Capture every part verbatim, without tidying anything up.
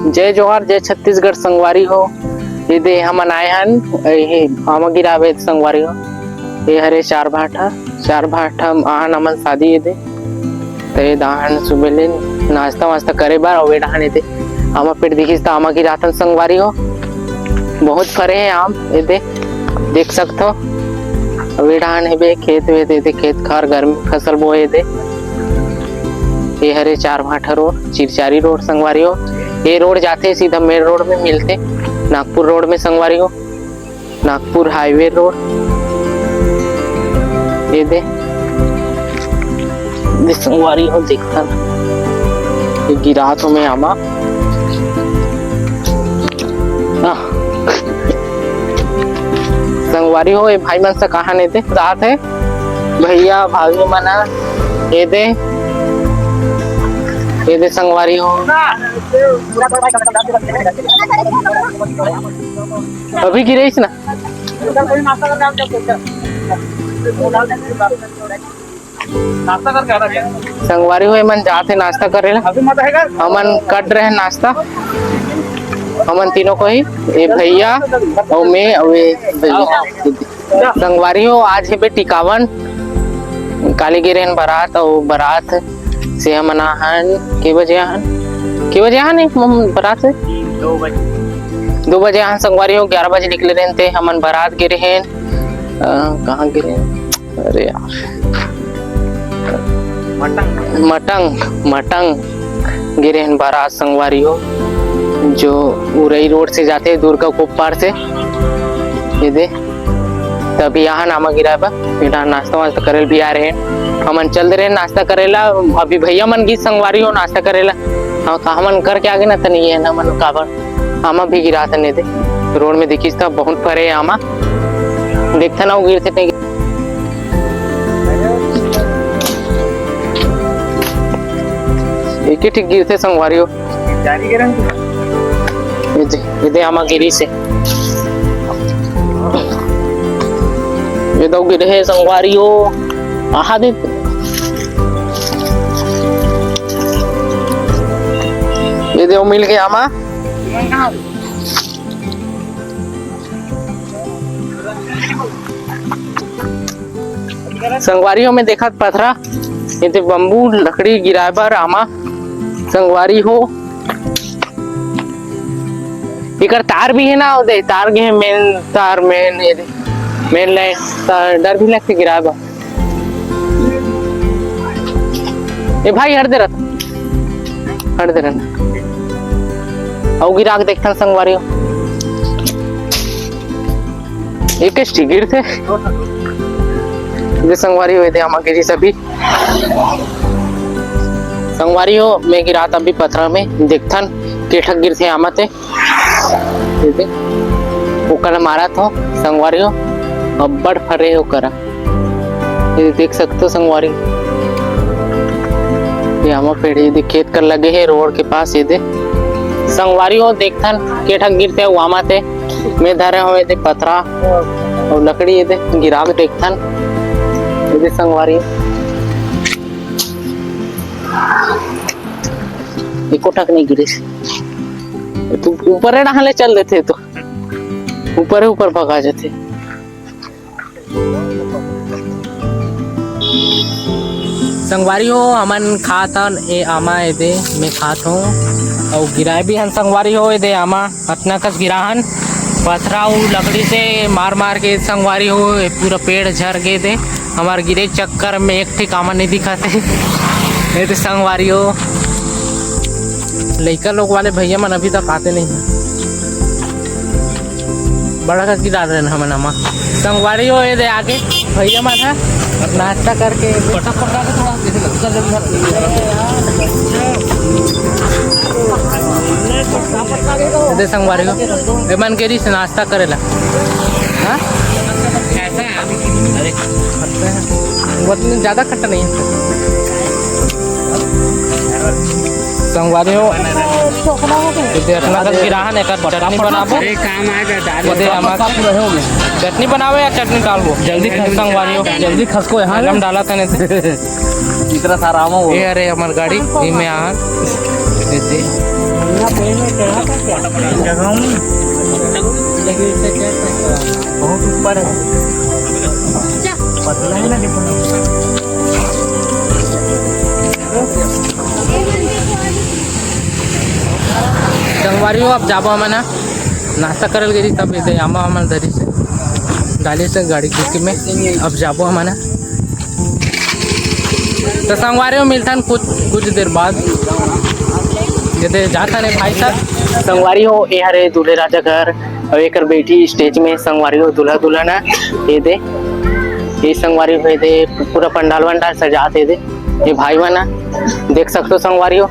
जय जोहार, जय छत्तीसगढ़ संगवारी हो। ये दे हमन आए हन, ये आमा गिराबे संगवारी हो। ये हरे चार भाठा, चार भाठा आहन हमन शादी ये दे। त ये दाहन सुबह ले नाश्ता वास्ता करे बर, अउ ये डहान ये दे आमा पेड़ दिखिस त आमा गिराथन संगवारी हो। बहुत फरे हे आम ये दे, देख सकथो। अउ ये डहान हेबे खेत वे दे, दे खेत खार गर्मी फसल बोए दे। ये हरे चार भाठा रोड, चिरचारी रोड संगवारी हो। ये रोड जाथे सीधा मेन रोड में मिलथे, नागपुर रोड में संगवारी हो, नागपुर हाईवे रोड। ये दे, दे संगवारी हो देखथन, ये गिरात हो में आमा। आह। संगवारी हो, ये भाई मन से कहा नहीं थे, जात है। भैया भाभी मन ह, ये दे, ये दे संगवारी हो। अभी गिरेस ना। संगवारी हो, एमन जात हे नाश्ता करे ला। हमन कट रहे नाश्ता, हमन तीनों को ही, ये भैया अउ मैं अउ ये भैया। संगवारी हो, आज हेबे टिकावन, काली गे रहेन बारात, अउ बारात से हमन आहन, के बजे आहन, के बजे आहन, एक मम-, बारात से? दो बजे। दो बजे आहन संगवारी हो, ग्यारह बजे निकले रहेन ते, हमन बारात गे रहेन, अ, कहाँ गे रहेन? अरे यार, मटंग। मटंग, मटंग गे रहेन बारात संगवारी हो, जो उरई रोड से जाथे दुर्गा कोप्पार से, ये दे। तभी यहाँ नामा गिराए बा, बेटा नाश्ता वास्ता करे ल भी आ रहे हैं। हमन चल दे रहे हैं नाश्ता करे ला। अभी भैया मन गिस संगवारी हो नाश्ता करे ला। हाँ, का हमन करके आगे ना तनी ये ना मन काबर। आमा भी गिरात हे ने दे। रोड में देखिस त बहुत फरे हे आमा। देखथन अउ गिरथे नहीं। एक ही ठीक गिरथे संगवारी हो। जारी के रंग। ये दे, ये दे आमा गिरी से। ये दो गिरे हे संगवारी हो। आहा दे। ये दे मिल गया आमा। संगवारी हो में देखत पथरा, ये दे बम्बू लकड़ी गिराए बर आमा संगवारी हो। एकर तार भी हे ना, ओ दे, तार गे हे, मेन तार, मेन, ये दे, मेन लाइन, तार डर भी लगथे गिराए बर। ए भाई, हट दे रहा, हट दे रहा। अउ गिरा के देखथन संगवारी हो। एक गिरथे। ये संगवारी हो, ये दे आमा गिरी सभी। संगवारी हो, में गिरात अभी पथरा में, देखथन के ठक गिरथे आमा ते। ये दे, ओकर मारत हो संगवारी हो, अब्बड़ फरे हो करा। ये देख सकते हो संगवारी, ये आमा पेड़ ये दे खेत कर लगे हे रोड के पास। ये दे संगवारी हो, देखथन के ठक गिरथे आमा ते। में धरे हो ये दे पथरा अउ लकड़ी, ये दे गिरा के देखथन। ये दे संगवारी, एको ठक नहीं गिरे। तू ऊपर डहान ले चल देथे, तो ऊपर ऊपर भगा जाथे। संगवारी हो, हमन खात हन ए आमा, ए दे में खात हो, अउ गिराए भी हन संगवारी हो। ए दे आमा अतना कस गिरा हन, पथरा अउ लकड़ी से मार मार के संगवारी हो, ए पूरा पेड़ झर गे दे। हमार गिरे चक्कर में एक ठिक आमा नहीं दिखत हे। ए दे संगवारी हो, लइका लोग वाले भैया मन अभी तक आते नहीं हैं। बड़ा करके डाल रहे हैं हमन आमा। संगवारी हो, ये दे आगे भैया मन ह नाश्ता करके। पटापट डाल के थोड़ा, जैसे लगता जल्दी। ये दे संगवारी हो, ये मन के रही से नाश्ता करेला। हाँ? कैसा है? अरे, खट्टा है। बहुत ज्यादा खट्टा नहीं है। संगवारी हो, ये दे अतना कस गिरा हन, एकर चटनी बनाबो। अरे, काम आएगा, दाल। ये दे आमा चटनी बनाबो या चटनी डालबो? जल्दी खस-, संगवारी हो। जल्दी खसको यहाँ। गरम डाला था नहीं। इतना सारा आमा हो। ये अरे हमार गाड़ी, ये में आ। ये दे। जगह हूँ, बहुत ऊपर है, पतला है ना, देखो ना। संगवारी हो, अब जाबो हमन ह नाश्ता करल गेरी, तब एदे आमा हमन धरी से डाले से गाड़ी खिड़की में। अब जाबो हमन ह। तो संगवारी हो, मिलथन कुछ, कुछ देर बाद। एदे जाथन ए भाई साथ। संगवारी हो, ए हरे दूल्हे राजा घर, अउ एकर बेटी stage में। संगवारी हो, दूल्हा दुल्हन ह, एदे, ए संगवारी हो, एदे पूरा पंडाल वंडाल सजात हे एदे। ये भाई मन ह, देख सकथो संगवारी हो,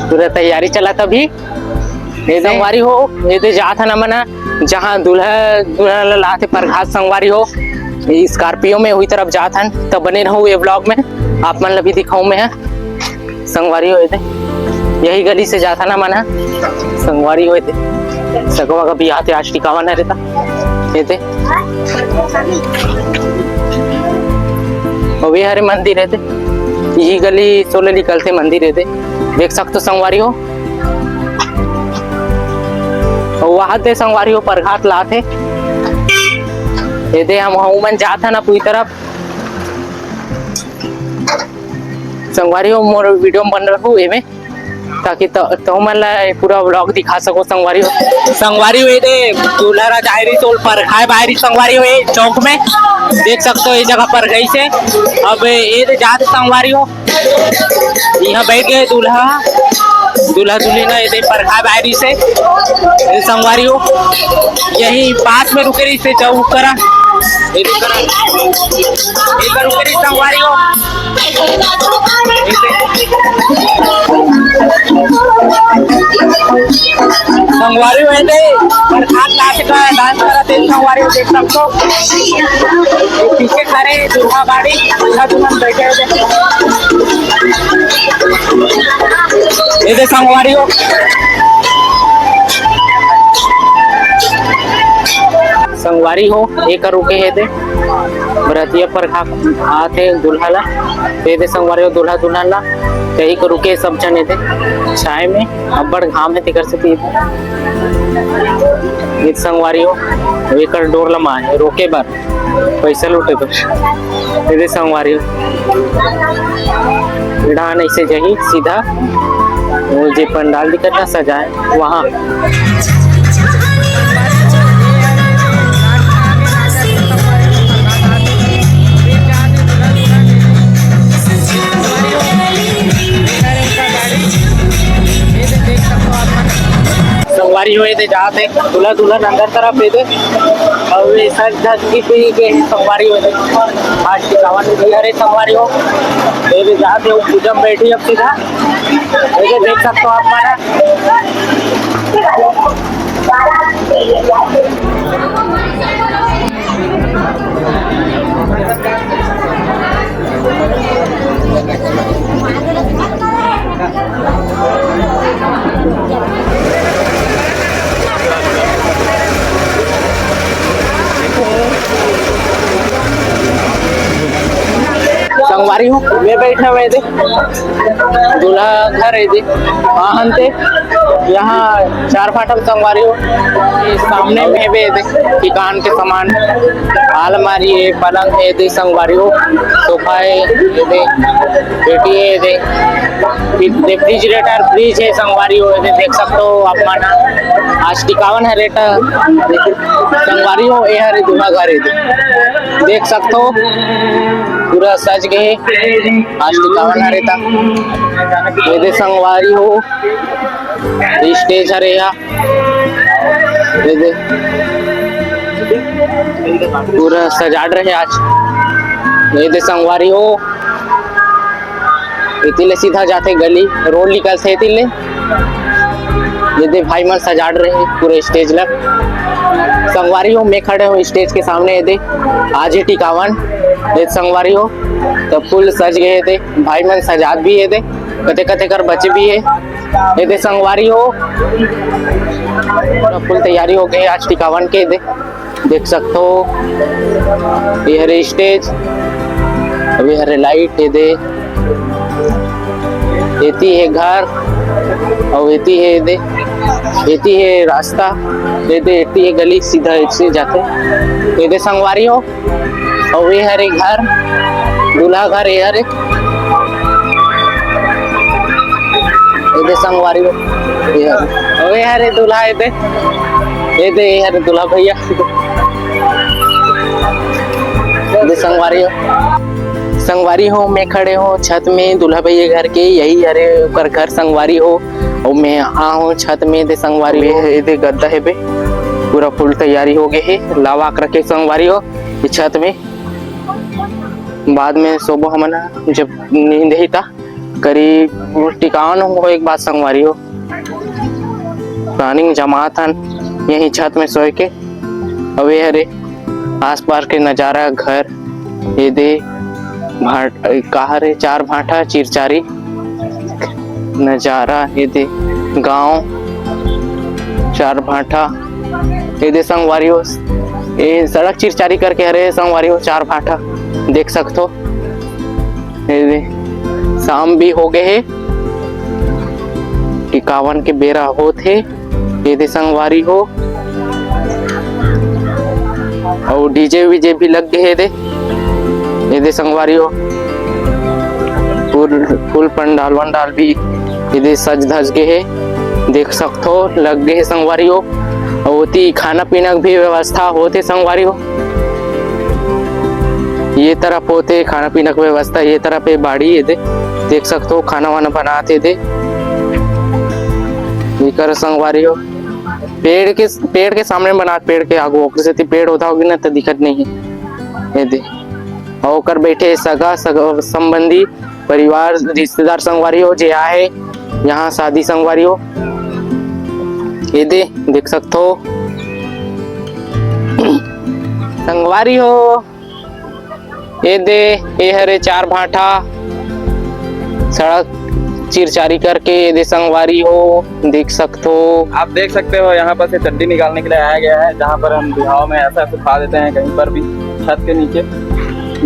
पूरा तैयारी चलत अभी। ये संगवारी हो, ये दे जात हन हमन ह, जहाँ दूल्हा दुल्हन ला लाथे परघात संगवारी हो। ये Scorpio में वही तरफ जात हन, त बने रहू ये vlog में, आप मन ला भी दिखाऊं मैं ह। संगवारी हो, ये दे यही गली से जात हन हमन ह। संगवारी हो, ये दे सगवा का बियाह थे, आज टिकावन हरे ता। ये दे, अउ ये हरे मंदिर हे दे, यही गली सोले निकलथे मंदिर हे दे, देख सकथो संगवारी हो। अउ वहां दे संगवारी हो परघात लात हे। ये दे हम, हम मन जात हन पूरी तरफ। संगवारी हो, मोर video में बन रहू एमे, ताकि त-, तुमन ला पूरा vlog दिखा सको संगवारी हो। संगवारी हो, ये दे दूल्हा राजा आए रही, तो परघाए बाहरी संगवारी हो, ये चौक में देख सकते हो, ये जगह पर गई से। अब ये दे जात संगवारी हो, यहाँ बैठ गए दूल्हा, दूल्हा दुल्हन, ये दे परघाए बाहरी से। ये संगवारी हो, यही पास में रुके रही से, चौक करा, ये रुक करा, ये रुके रही संगवारी हो। संगवारी हो, ये दे परघात नाच का dance करत हे संगवारी हो, देख सकथो। पीछे खड़े दूल्हा गाड़ी, दूल्हा दुल्हन बैठे हुए। ये दे संगवारी हो, संगवारी हो, एक रुके हे दे। बरतिया परघात हे दूल्हा ला, ये दे संगवारी हो, दूल्हा दुल्हन ला, यही को रुके सब जन हे दे छाए में। अब्बड़ घाम हे, तेकर सेती ये संगवारी हो, एकर डोर ला मारे रोके बर, पैसा लूटे बर। ये दे संगवारी हो, डाहन ऐसे जाही सीधा, वो जे पंडाल दिखत ना सजाए, वहाँ। संगवारी हो, ये दे जात हे दूल्हा दुल्हन अंदर तरफ, ये दे। अउ ये सज धज के पी के संगवारी हो, ये दे। आज टिकावन भी हरे संगवारी हो, ये दे जात हे, वो पूजा में बैठी अब सीधा। ये दे देख सकते हो आप हमारा। संगवारी हो, मैं बैठा हुआ है, देख। दूल्हा घर हे दे, वाहन ते, यहाँ चार फाटक संगवारी हो, ये सामने में हेबे दे, किकान के सामान, अलमारी हे, पलंग हे दे संगवारी हो, सोफा हे दे, पेटी हे दे, फिर refrigerator, fridge हे संगवारी हो, ये दे देख सकते हो आप मन, आज टिकावन हे रेटा संगवारी हो, ये हरे दूल्हा घर हे दे, देख सकते हो पूरा सज गए। आज टिकावन हरे ता। ये दे संगवारी हो, stage हरे या। ये दे पूरा सजाड़ रहे आज। ये दे संगवारी हो, एती ले सीधा जाथे गली, road निकलथे एती ले। ये दे भाई मन सजाड़ रहे पूरे stage ला। संगवारी हो, मैं खड़े हूँ stage के सामने, ये दे आज ही टिकावन, ये संगवारी हो, तो full सज गए हे दे, भाई मन सजात भी हे दे, कते कते कर बचे भी हे। ये दे संगवारी हो, पूरा full तैयारी हो गई आज टिकावन के दे, देख सकते हो। ये हरे stage, अभी हरे light हे दे, एती हे घर, अउ एती हे दे एती हे रास्ता, एती, एती हे गली, सीधा ऐसे जाथे। एदे संगवारी हो, अउ ये हरे घर, दूल्हा घर ये हरे। एदे संगवारी हो, ये हरे। अउ ये हरे दूल्हा एदे, एदे ये हरे दूल्हा भैया। एदे संगवारी हो, संगवारी हो, मैं खड़े हो छत में दूल्हा भैया घर के, यही हरे ओकर घर संगवारी हो। अउ मैं आ हो छत में दे संगवारी हो, एदे गद्दा हे बे, पूरा full तैयारी हो गए हे, लावा के रखे संगवारी हो ये छत में। बाद में सोबो हमन ह, जब नींद ही ता करीब टिकावन हो एक बात संगवारी हो। Planning जमात हन यही छत में सोए के। अउ ये हरे आसपास के नजारा, घर, एदे भाट-, का हरे, चार भांटा चिरचारी नजारा, एदे गांव, चार भांटा, एदे संगवारी हो, ए सड़क चिरचारी करके हरे संगवारी हो, चार भांटा देख सकथो। एदे शाम भी हो गए हे, टिकावन के बेरा होत हे। एदे संगवारी हो, अउ DJ वीजे भी लग गए हे एदे, एदे संगवारी हो, full, full पंडाल वंडाल भी एदे सज धज गए हे, देख सकथो, लग गए हे संगवारी हो। अउ ओती खाना पीना के भी व्यवस्था होत हे संगवारी हो। ये तरफ होत हे खाना पीना के व्यवस्था, ये तरफ हे बाड़ी एदे, देख सकथो खाना वाना बनात हे एदे। एकर संगवारी हो, पेड़ के, पेड़ के सामने बनात, पेड़ के आगू, ओकर सेती पेड़ होता होगी ना, त दिखत नहीं हे। एदे, अउ ओकर बैठे सगा, सगा संबंधी, परिवार, रिश्तेदार संगवारी हो, जे आए हे यहाँ शादी संगवारी हो। एदे, देख सकथो संगवारी हो। एदे, ए हरे चार भांटा, सड़क चिरचारी करके एदे संगवारी हो, देख सकथो। आप देख सकते हो, यहाँ पर से चड्डी निकालने के लिए आया गया है, जहाँ पर हम बिहाव में ऐसा सुखा देते हैं कहीं पर भी, छत के नीचे।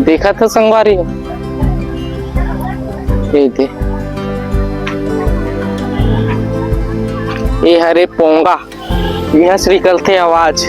देखत हो संगवारी हो, एदे, ए हरे पोंगा, यहाँ से निकलथे आवाज।